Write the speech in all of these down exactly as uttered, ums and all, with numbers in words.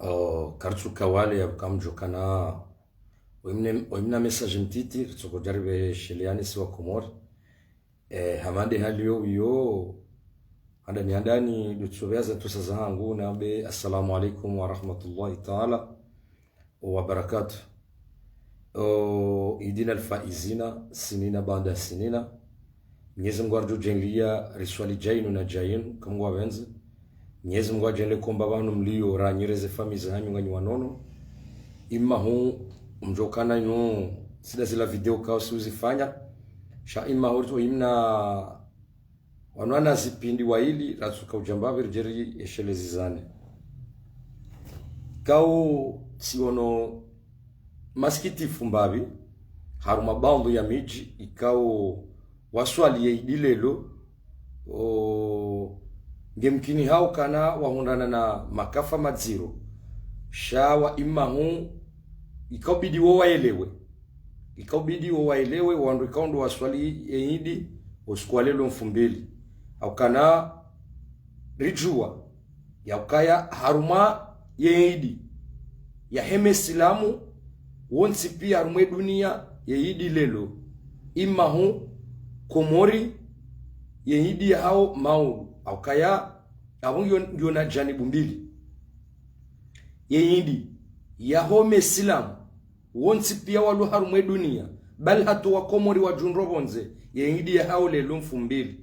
Oh, karitsuka wale ya buka mdjokana. Oyimna, oyimna message mtiti, ritsokodja ripvesheleane si wa Komori. Eh, hama nde hali yo uyo, handani handani, dutsobeya za tusa zahangu, nambe, assalamu alaikum wa rahmatullahi ta'ala wa barakatuh. Oh, idina alfaizina, sinina banda sinina. Mnyezi Mungu aridjo djenliya riswali djayinu na djayinu, hama Mungu apvendze. Mnyezi Mungu adjenle komba pvanu mliyo, ranyireze famiyi zahanyu nganyi wanono. Imma hu mdjokana nyu, sida zila video kao si uzifanya. Sha imma hu rito imna wanu wana zipvindi wayili, ratsuka udja mbapvi ridje rieshelezane. Kao tsiono masikitifu mbapvi, harumwa baadhwi ya midji, ikao waswali ye idi lelo, o, ngemkini hau kana wahundrana na makafa madziro. Sha wa imma hu, ikaubidi wo waelewe. Ikaubidi wo waelewe, wandru ikao ndo waswali ye idi, usiku wa lelo mfumbili. Hau kana ridjuwa, ya ukaya harumwa ye idi, yahe mesilamu, wontsi piya harumwa ye duniya, ye idi lelo. Imma hu Komori, ye idi yahao maudu. Hau kaya, apvo ngiyo, ngiyo na janibu mbili. Ye idi yaho mesilamu, wontsi piya walo harumwa ye duniya, bali hata wa Komori wadjo ndro pvondze, ye idi yahao lelo mfumbili.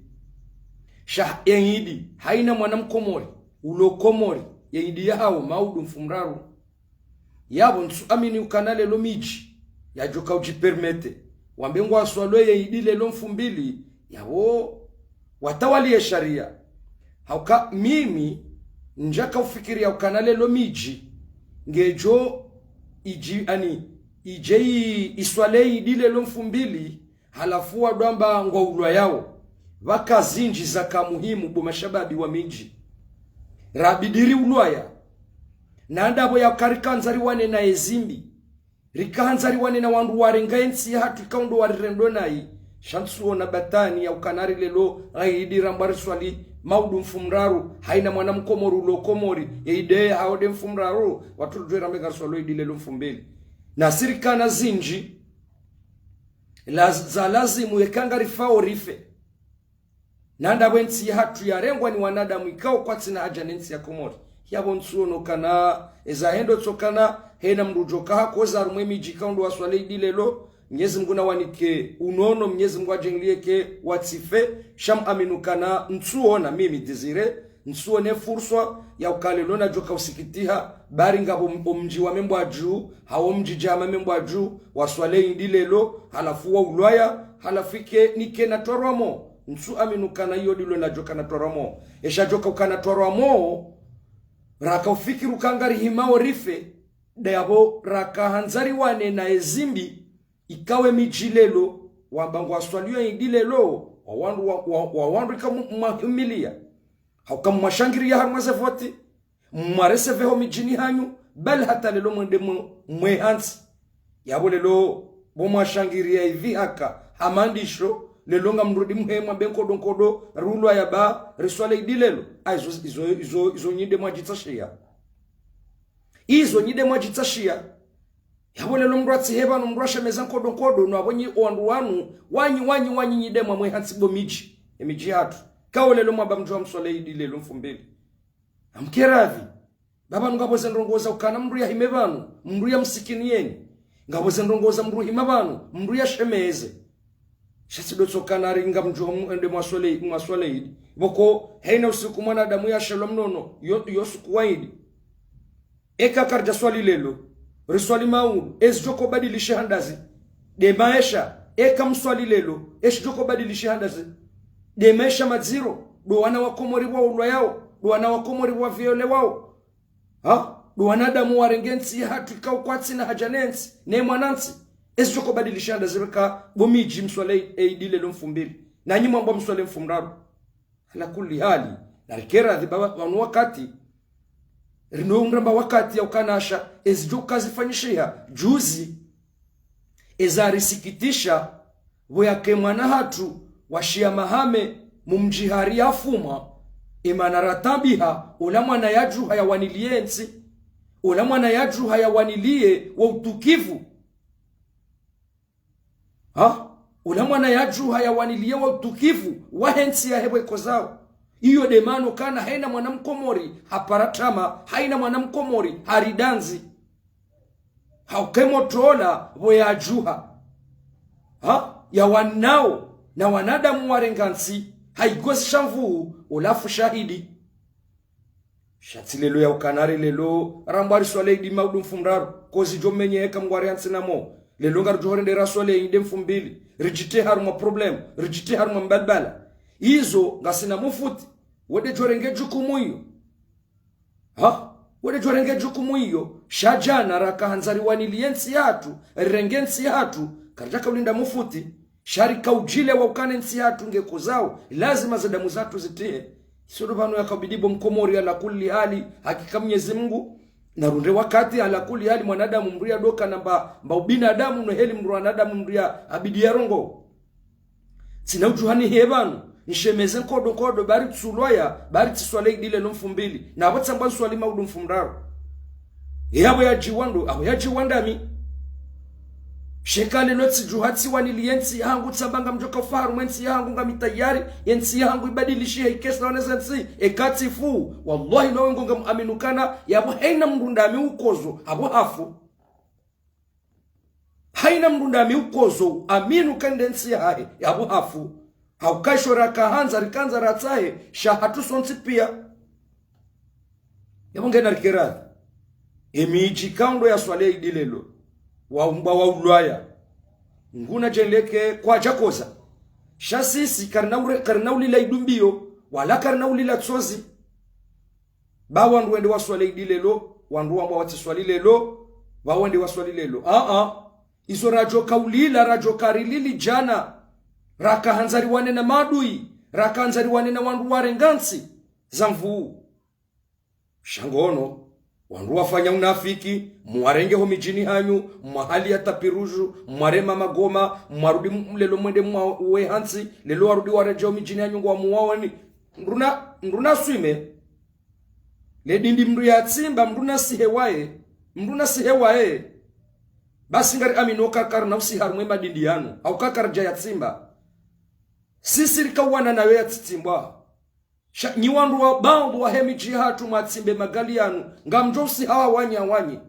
Sha ye idi, hayina mwana mkomori, ulo Komori, ye idi yahao maudu mfumraru. Yapvo ntsu amini ukana lelo midji yadjoka udji permettre wambe ngwaswalo ye idi lelo mfumbili, yapvo watawaliye shariya. Hauka mimi ndjaka ufikiri ya ukana lelo midji ngedjo idji, ani, idje i-, iswale idi lelo mfumbili, halafu wadjo amba ngwaulwayao. Pvaka zindji zaka muhimu bo mashababi wa midji. Rabidi riulwaya. Na ndapvo ya uka rikandza riwane na ezimbi. Rikandza riwane na wandru warenga entsi yahatru ikao ndo warirendo nayi. Sha ntsuona batwani ya ukana ri lelo, ye idi rambwa riswali maudu mfumraru, hayina mwana mkomori ulo Komori, ye idi yahao nde mfumraru, watru ridjuwe rambe ngariswalo idi lelo mfumbili. Na si rikana zindji, laz-, za lazimu yeka ngarifao rife. Na ndapvo entsi yahatru yarengwa ni wanadamu ikao kwatsina haja ne ntsi ya Komori. Yapvo ntsuono kana, eza hendo tsokana, hena mndru udjoka hakoza harumwa ye midji ikao ndo waswale idi lelo, Mnyezi Mungu nawanike unono, Mnyezi Mungu adjenliye ke watsife, sha mu amini ukana ntsuona mimi Désiré, ntsuone furswa ya uka lelo nadjoka usikitiha, bari ngapvo m-, omdji wa Membwadju, hau omdji djama Membwadju, waswale idi lelo, halafu waulwaya, halafu ike nike natwarwa mo. Ntsu amini ukana iyo ndilo nadjoka natwarwa mo. Esha djoka uka natwarwa mo, raka ufikiri uka ngarihimao rife, ndapvo raka handza riwane na ezimbi, ikao ye midji lelo, wamba ngwaswalio idi lelo, wa wandru wa, wa, wa wandru ika mu-, mwahimiliya. Hauka mwashangiriya harumwa ze voti, mwareseveho midjini hanyu, bali hata lelo mwende mwe, mwe hantsi. Yapvo lelo, bo mwashangiriya ivi haka, hama ndisho, lelo ngamrudi mhema be nkodo nkodo, riulwaya ba, riswale idi lelo. A, izo, izo, izo, izo nyi nde mwadjitsashiya. Izo nyi nde mwadjitsashiya. Yapvo lelo mndru atsihe pvanu, mndru ashemeza nkodo nkodo, no apvo nyi owandru wanu, wanyi, wanyi, wanyi nyi nde mwa mwe hantsi bo midji, emidji yahatru. Kao lelo mwamba mdjo wa mswale idi lelo mfumbili. Amkeradhi. Ba pvanu ngapvo ze ndrongoo za ukana mndru yahime pvanu, mndru yamsikiniyeni. Ngapvo ze ndrongoo za mndru hima pvanu, mndru yashemeze. Sha tsi ndo tsokana ri ngamdjo wa mwende mwaswale, mwaswale idi. Pvoko, hayina usiku mwanadamu yashelwa mnono, yo, yo usiku wa idi. Eka karidja swali lelo, riswali maudu, ezi djoko badilisha handazi. Nde maesha, eka mswali lelo, ezi djoko badilisha handazi. Nde maesha madziro, ndo wana wa Komori waulwayao, ndo wana wa Komori waviolewao. Ha? Ndo wanadamu warenge ntsi yahatru ikao kwatsina haja ne ntsi, ne mwanantsi. Ezi djoko badilisha handazi reka bo midji mswale idi lelo mfumbili. Nanyi mwamba mswale mfumraru. Ala kulli hali, narikeradhi ba pvanu wakati, rino mramba wakati ya ukana sha, ezi djoka zifanyishiha, juzi, eza risikitisha, pvo yake mwana hatru, washiya mahame, mumdji hari yafumwa, emana ratambiha, ola mwana yadjuha yawaniliye ntsi, Ola mwana yadjuha yawaniliye wo utukivu. Ha? Ola mwana yadjuha yawaniliye wo utukivu wahe ntsi yahe pvo ikozao. Iyo nde maana ukana haina mwana mkomori hapara tama, haina mwana mkomori hari dandzi. Hauka ye motro ola pvo yadjuha, ha? Yawanao na wanadamu warenga ntsi, hayigosi sha nvuu, ola fu shahidi. Sha tsi lelo ya ukana ri lelo rambwa riswali idi maudu mfumoraru, kozi djo menye eka mngwari hantsi na mo. Lelo ngaridjo horende raswali idi mfumbili, ridjitie harumwa problème, ridjitie harumwa mbalbala. Izo ngasina mufuti, wo nde djo renge djukumu iyo. Ha? Wo nde djo renge djukumu iyo. Sha djana raka handza riwaniliye ntsi yahatru, rirenge ntsi yahatru, karidjaka ulinda mufuti. Sha rika udjile wa ukana ye ntsi yahatru nge kozao, lazima ze damu zahatru zitrihe. Iso ndo pvanu yaka ubidi bo mkomori ala kulli hali, hakika Mnyezi Mngu, narunde wakati ala kulli hali mwanadamu mndru ya doka na mba, mba ubinadamu no heli mndru wanadamu mndru ya abidi ya rongo. Tsina udjuha nihe pvanu, nishemeze nkodo nkodo, bari tsulwaya, bari tsiswali idi lelo mfumbili, na pvo tsamba nswali maudu mfumoraru. Ye apvo yadjiwa ndo, apvo yadjiwa ndami. Sha eka lelo tsidjuha tsiwaniliye ntsi yahangu, tsamba ngamdjoka ufa harumwa ye ntsi yahangu, ngami tayari ye ntsi yahangu ibadilishihe ikesa wana ze ntsi, eka tsifu, wallahi no wengo ngamuamini ukana, yapvo haina mndru ndami ukozo, apvo hafu. Haina mndru ndami ukozo, amini ukana nde ntsi yahahe, yapvo hafu. Hauka isho raka handza, rika handza ratsahe, sha hatru sontsi pia. Yapvo ngena rikeradhi. Emidji kaundo yaswali idi lelo, waumbwa wa ulwaya, nguna djeleke kwadjakoza. Sha sisi karina ure-, karina ulila idumbiyo, wala karina ulila tsozi. Ba wandru wende waswali idi lelo, wandru wambwa watsiswali lelo, ba wende waswali lelo. Aa, izo radjoka ulila, radjoka rilili djana, raka handza riwane na madui, raka handza riwane na wandru warenga ntsi za nvuu. Sha ngono, wandru wafanya unafiki, mwarenge ho midjini hanyu, mwahali ya tapis rouge, mwarema magoma, mwarudi m-, lelo mwende mwa-, uwe hantsi, lelo warudi waredjea ho midjini hanyu ngwamuwaoni. Mndru na, mndru na swime. Le dindi mndru yatsimba, mndru na sihe waye, mndru na sihe waye. Basi ngari amini uka karina usiha harumwa ye madindi yanu, hauka karidja yatsimba. Sisi rika uwana nayo yatsitsimbwa. Sha, nyi wandru wa baadhwi wahe midji yahatru mwatsimbe magali yanu, ngamdjo usiha wa wanyi wanyi.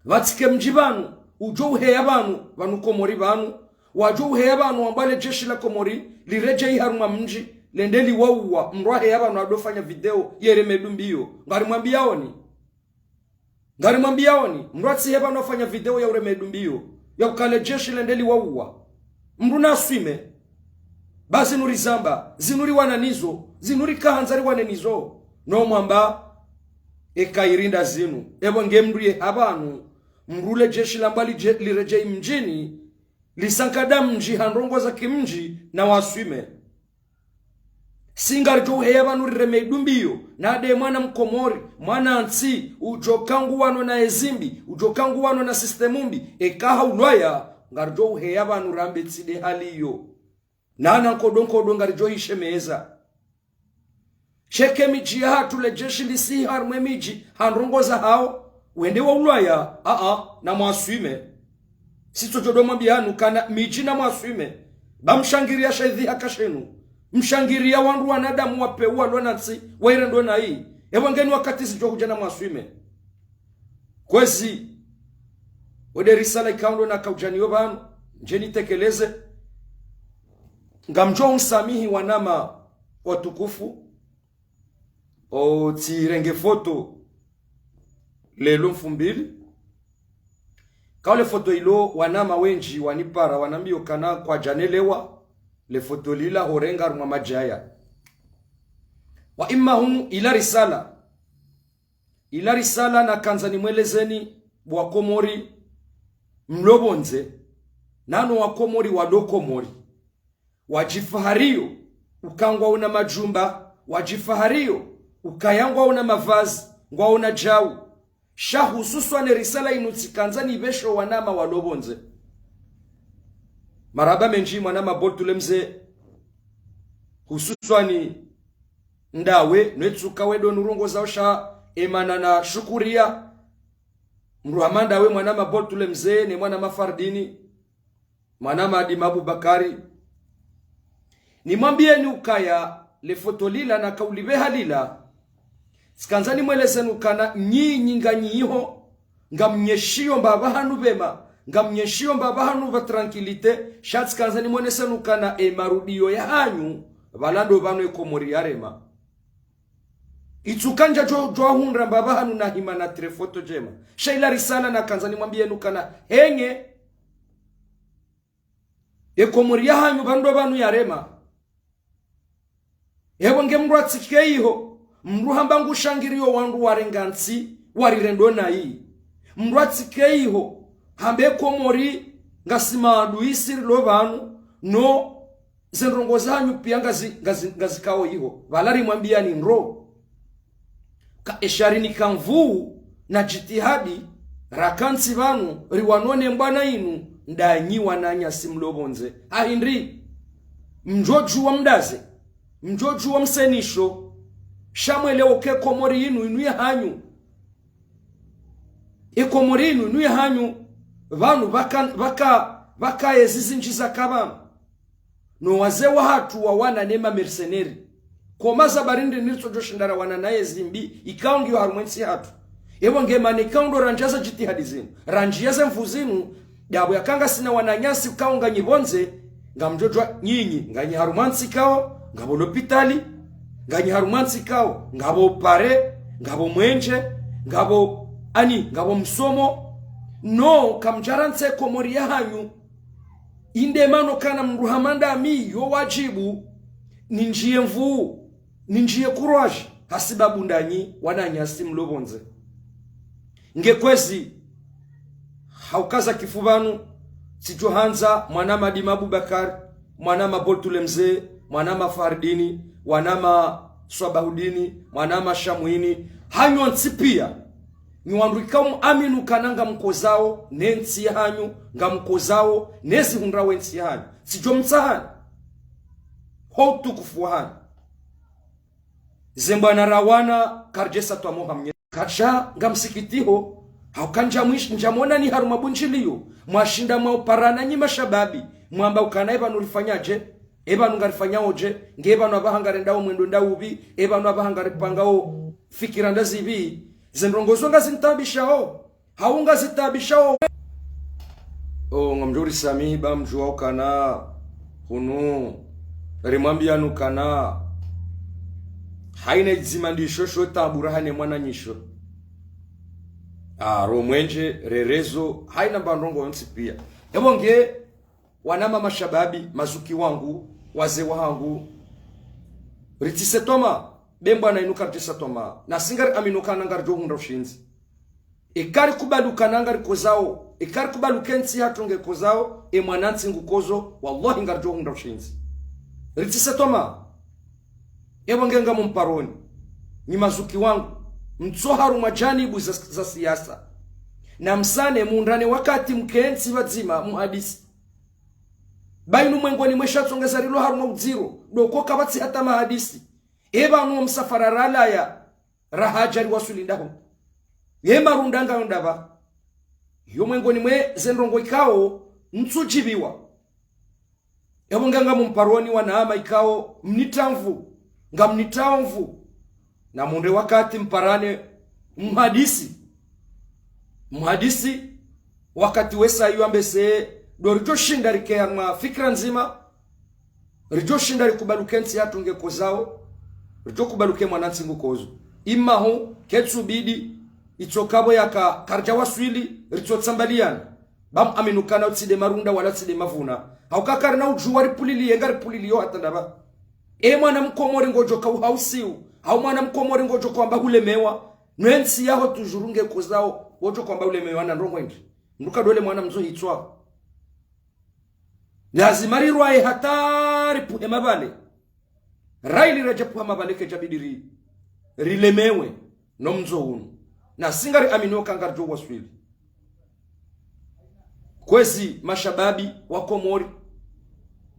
Pvatsike mdji pvanu, udjo uheya pvanu, pvanu Komori pvanu, wadjo uheya pvanu wambwa le jeshi la Komori, liredjei harumwa mdji, lende liwauwa, mndru aheya pvanu adofanya video, yereme dumbiyo. Ngarimwambiyaoni. Ngarimwambiyaoni, mndru atsihe pvanu afanya video ya ureme dumbiyo, ya ukana le jeshi lende liwauwa. Mndru na swime. Ba zinu rizamba, zinu riwana nizo, zinu rika handza riwane nizo. No mwamba, eka irinda zinu. Epvo nge mndru ye hapvanu, mndru le jeshi lambwa lidje-, liredjei mdjini, lisankada mdji ha ndrongo za kimdji na waswime. Si ngaridjo uheya pvanu rireme idumbiyo, na nde mwana mkomori, mwana ntsi, udjoka nguwano na ezimbi, udjoka nguwano na système mbi, eka ha ulwaya, ngaridjo uheya pvanu rambe tsi nde hali iyo. Na na nkodo nkodo ngaridjo hishemeza. Sha eka emidji yahatru le jeshi lisihi harumwa emidji, ha ndrongo zahao, wende wa ulwaya, aa, na mwaswime. Sitso djo do mwambiyanu kana midji na mwaswime. Ba mshangiriya sha idhi haka shenu. Mshangiriya wandru wanadamu wa pewu walona ntsi, wairendo nayi. Epvo ngeni wakati zidjo hudja na mwaswime. Kwezi, wo nde risala ikao ndo naka udja nayo pvanu, ndje nitekeleze. Ngamdjo unisamihi wanama watukufu, o tsirenge foto lelo mfumbili. Kao le foto ilo wanama wendji wanipara wanambiyo kana kwadjanelewa le foto lila horenga harumwa madjaya. Wa imma hu ila risala. Ila risala nakandza nimwelezeni bo wakomori mlo pvondze, na no wakomori walo Komori. Wadjifahariyo uka ngwaona majumba, wadjifahariyo ukaya ngwaona mavazi, ngwaona djau. Sha hususwani risala inu tsikandza nipveshe wanama walo pvondze. Marahaba mendji mwanama Boltu le mze. Hususwani ndawe, no etsuka wedo nurongozao sha Emana na shukuriya, mdru hama ndawe mwana ma Boltule Mze, ne mwana ma Fardini, mwana ma Adima Abubakari. Nimwambiyeni ukaya, le foto lila na kauli beha lila, tsikandza nimwelezeni ukana nyinyi nganyi iho, ngamnyeshiyo mbapvahanu pvema, ngamnyeshiyo mbapvahanu pva tranquillité, sha tsikandza nimwoneseni ukana e marudiyo yahanyu, pvala ndo pvanu e Komori yarema. Itsuka ndja djo, djo hundra mbapvahanu na hima na tre foto ndjema. Sha ila risala nakandza nimwambiyeni ukana henye, e Komori yahanyu pvanu ndo pvanu yarema. Ewe nge mdru atsike iho, mdru hamba ngushangiriyo wandru warenga ntsi, warirendo nayi. Mdru atsike iho, hambe Komori, ngasi maadui sirilo pvanu, no ze ndrongo zahanyu piya ngazi, ngazi, ngazikao iho. Pvala rimwambiyani ndro. Ka esha rinika nvuu na djitihadi, rakantsi pvanu, riwanone mbwana inu, ndanyi wananyasi mlo pvondze. Ha hindri, mdjodjuwa mdaze, mdjodjuwa msenisho, sha mwelewe uka e Komori inu, inu yahanyu. E Komori inu, inu yahanyu, pvanu pvaka, pvaka, pvaka ezi zindji zaka pvanu. No wazee wahatru wawana ne ma mercenaires. Ko maza barindi niritsodjo shinda rawana naye zimbi, ikao ngiyo harumwa entsi yahatru. Ewa nge mana ikao ndo randjiya ze djitihadi zinu, randjiya ze nvuu zinu, ndapvo yaka ngasina wananyasi ukao nganyi pvondze, ngamdjodjuwa nyinyi, nganyi harumwa ntsi ikao, ngapvo lopitali, nganyi harumwa ntsi ikao, ngapvo pare, ngapvo mwenje, ngapvo ani, ngapvo msomo, no, kamdjarantsi e Komori yahanyu, inde mana ukana mdru hama ndami yo wadjibu, nindjiye nvuu, nindjiye courage, hasibabu ndanyi, wananyasi mlo pvondze. Nge kwezi, haukaza kifu pvanu, tsidjo handza, mwana ma Adima Abubakari, mwana ma Boltule Mze, mwana ma Fardini, mwana ma Swabahudini, mwana ma Shamwini, hanyu ntsi piya. Nyi wandru ikao mwamini ukana ngamkozao ne ntsi yahanyu, ngamkozao ne zihundra we ntsi yahanyu. Tsidjo mtsahani. Ho utukufu wahanyu. Ze mbwana rawana, karidjesa twamoha mnye. Katsha ngamsikitiho, hauka ndjamwish-, ndjamwonani harumwa bundjiliyo, mwashinda mwauparana nyi mashababi, mwamba ukana e pvanu rifanyadje, e pvanu ngarifanyao dje, nge e pvanu apvaha ngarendao mwendo ndaupvi, e pvanu apvaha ngaripangao fikira ndazipvi, ze ndrongo zo ngazintaabishao, hau ngazitabishao. O, ngamdjo risamihi ba mdjuwa ukana, hunu, rimwambiyani ukana, haina idzima ndisho sho tabu raha ne mwananyisho. A, ro mwenje, rerezo, haina mba ndrongo yontsi piya. Ewa nge, wanama mashababi, mazuki wangu, wazee wahangu. Ritsise twamaa, be mbwana inu karitsisa twamaa. Nasi ngariamini ukana ngaridjo hundra ushindzi. Eka rikubali ukana ngarikozao, eka rikubali uka entsi yahatru ngekozao, e mwanantsi ngukozo, wallahi ngaridjo hundra ushindzi. Ritsise twamaa. Ewa nge ngamumparoni. Nyi mazuki wangu, mtso harumwa janibu za, za siasa. Na msane muundrane wakati mkentsi pvadzima muhadisi. Ba inu mwengoni mwe shatsongeza rilo harumwa udziro, ndo uka kapvatsi hata mahadisi. E pvanu wo msafara ralaya, rahadja riwaswili ndaho. Ye marunda ngayo ndapvi. Yo mwengoni mwe ze ndrongo ikao, ntsudjibiwa. Ewa nge ngamumparoni wanama ikao, mnitramvu, ngamnitramvu. Na muundre wakati mparane, muhadisi. Muhadisi, wakati wesa iyo ambese, ndo ridjo shinda rike harumwa fikira ndzima, ridjo shinda rikubali uka entsi yahatru ngekozao, ridjo kubali uka e mwanantsi ngukozo. Imahu, ketsubidi, itsoka pvo yaka, karidja waswili, ritso tsambaliyana. Ba muamini ukana utsi nde marunda wala tsi nde mavuna. Hauka karina udjuwa ripuliliye ngaripuliliyo hata ndapvi. E mwana mkomori ngodjo ka uhausiu. Hau mwana mkomori ngodjo ka wamba hulemewa. No entsi yaho toujours ngekozao, wodjo ka wamba hulemewa na ndrongo indri. Mdru ka ndo le mwana mdzo hitswa. Lazima rirwaye hata ripvuhe mapvale. Ra ili radja pvuha mapvale kedjabidi ri, rilemewe no mdzo unu. Nasi ngariamini uka ngaridjo waswili. Kwezi mashababi wa Komori,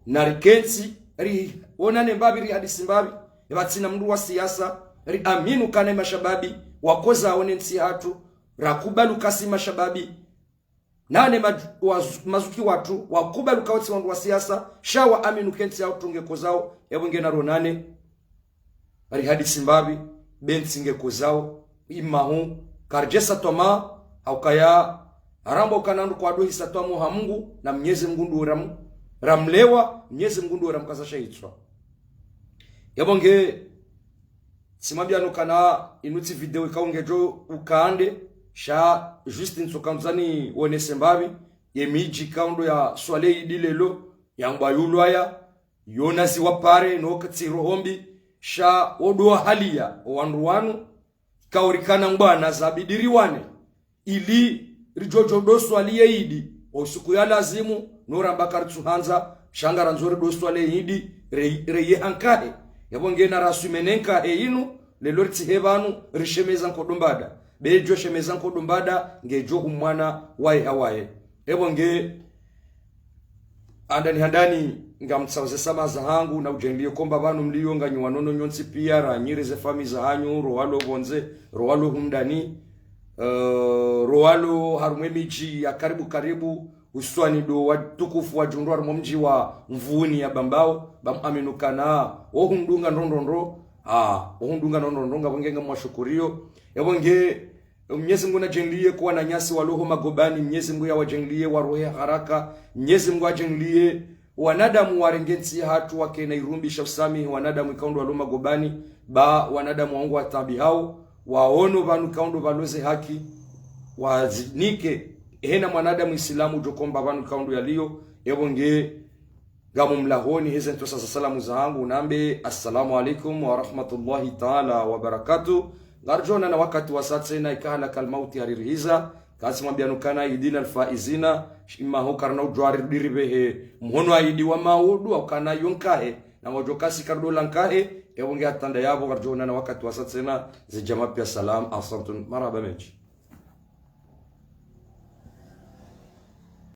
na rikentsi, rionane mbapvi, rihadisi mbapvi, epvatsina mdru wa siasa, riamini ukana e mashababi, wakozao ne ntsi yahatru, rakubali uka si mashababi, nane mad-, waz-, mazuki watru, wakubali uka wo tsi wandru wa siasa, sha waamini uka entsi yahatru ngekozao, yapvo nge naronane, rihadisi mbapvi, be ntsi ngekozao, imahu, karidjesa twamaa, haukaya, harambwa uka na wandru kwadjohisa twamaa ha Mungu, na Mnyezi Mungu ndo ram-, ramlewa, Mnyezi Mungu ndo ramkaza sha hitswa. Yapvo nge, tsimwambia nukana inu tsi video ikao ngedjo ukande, sha juste ntsoka ndzani wonese mbapvi, ye midji ikao ndo ya swali idi lelo, yangwa yulwaya, yona ziwapare, no katsi roho mbi, sha odo haliya, o wandru wanu, kaurikana ngwana zabidi riwane, ili ridjodjo do swali ye idi, o usiku ya lazimu, no ramba karitsuhandza, sha ngarandzo rido swali ye idi, re-, reye ha nkahe. Yapvo nge na raswime ne nkahe inu, lelo ritsihe pvanu, rishemeza nkodo mbada. Be djo shemeza nkodo mbada, ngedjo humwana waye hawaye. Yapvo nge, handani handani, ngamtsauze samaha zahangu, na udjendliye komba pvanu mliyo, nganyi wanono nyontsi pia, ranyire ze fami zahanyu, ro walo pvondze, ro walo humdani, eh, ro walo harumwa emidji ya karibu karibu, uswani do watukufu wadjundru harumwa mdji wa Mvuni ya Bambao, ba muamini ukana, wo hundunga ndrondrondro, ah, wo hundunga ndrondrondro, ngapvo nge ngamwashukuriyo. Yapvo nge, Mnyezi Mungu nadjendliye ko wananyasi walo ho magobani, Mnyezi Mungu yawadjendliye warohe haraka, Mnyezi Mungu adjendliye wanadamu warenge ntsi yahatru wakena irumbi sha usamihi wanadamu ikao ndo walo magobani, ba wanadamu wangu wataabihao, waono pvanu ikao ndo pvalo ze haki, wazinike, hena mwanadamu Isilamu djo komba pvanu ikao ndo yaliyo, yapvo nge, ngamumlahoni heze ntsosa za salamu zahangu, nambe, Assalamu alaikum wa rahmatullahi taala wa barakatuh. Ngaridjo onana wakati wasa tsena ika halakal mauti haririhiza, katsimwambia nukana aidina alfaizina, imahu karina udjwari diripvehe, mhono aidi wa maudu, haukana yo nkahe, na ngodjo kasi karidola nkahe, yapvo nge hata nda yapvo ngaridjo onana wakati wasa tsena, ze djamaa pia salam, ahsantum, marahaba mendji.